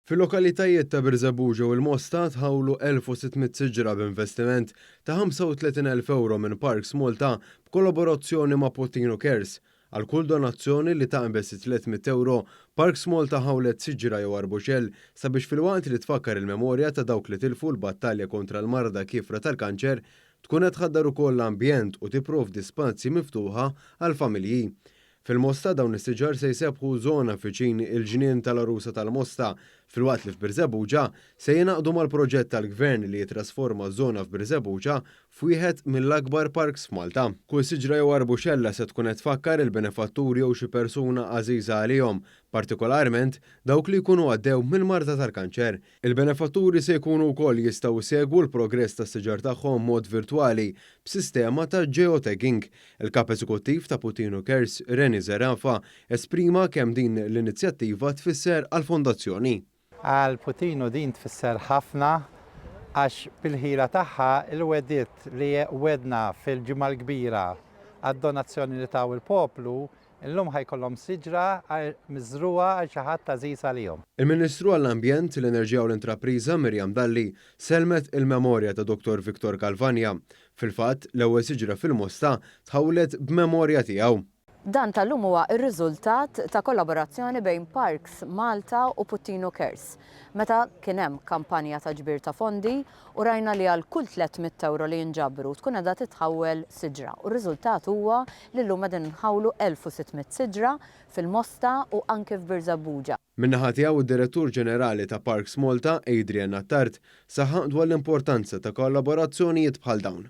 Fil-lokalitajiet ta' Birżebbuġa u l-Mosta tħawlu 1,600 siġra b'investiment ta' 35,000 ewro minn Parks Malta b'kollaborazzjoni ma' Puttinu Cares. Għal kull donazzjoni li taqbeż it-300 ewro, Parks Malta ħawlet siġra jew arbuxell sabiex filwaqt li tfakkar il-memorja ta' dawk li tilfu l-battalja kontra l-marda kiefra tal-kanċer, tkun qed tħaddar ukoll l-ambjent u tipprovdi spazji miftuħa għall-familji. Fil-Mosta dawn is-siġar se jsebbħu żona viċin il-Ġnien tal-Għarusa tal-Mosta, filwaqt li f'Birżebbuġa se jingħaqdu mal-proġett tal-Gvern li jittrasforma żona f'Birżebbuġa f'wieħed mill-akbar parks f'Malta. Kull siġra jew arbuxella se tkun qed tfakkar il-benefattur jew xi persuna għażiża għalihom, partikolarment dawk li jkunu għaddew mill-marda tal-kanċer. Il-benefatturi se jkunu wkoll jistgħu jsegwu l-progress tas-siġar tagħhom b'mod virtwali b'sistema ta' geotagging. Il-Kap Eżekuttiv ta' Puttinu Cares, Rennie Zerafa, esprima kemm din l-inizjattiva tfisser għall-fondazzjoni. Għal Puttinu din tfisser ħafna għax bil-ħila tagħha il-wegħdiet li wegħdna fil-Ġimgħa l-Kbira għad-donazzjoni li taw il-poplu Illum ħa jkollhom siġra miżrugħa għal xi ħadd għażiż għalihom. Il-Ministru għall-Ambjent, l-Enerġija u l-Intrapriża Miriam Dalli sellmet il-memorja ta' Dottor Victor Calvagna. Fil-fatt, l-ewwel siġra fil-Mosta tħawlet b'memorja tiegħu. Dan tal-lum huwa r-riżultat ta' kollaborazzjoni bejn Parks Malta u Puttinu Cares. Meta kien hemm kampanja ta' ġbir ta' fondi u rajna li għal kull 300 ewro li jinġabru tkun qiegħda titħawwel siġra u r-riżultat huwa li llum qegħdin nħawlu 1,600 siġra fil-Mosta u anke f'Birżebbuġa. Min-naħa tiegħu d-Direttur Ġenerali ta' Parks Malta, Adrian Attard, saħaq dwar l-importanza ta' kollaborazzjonijiet bħal dawn.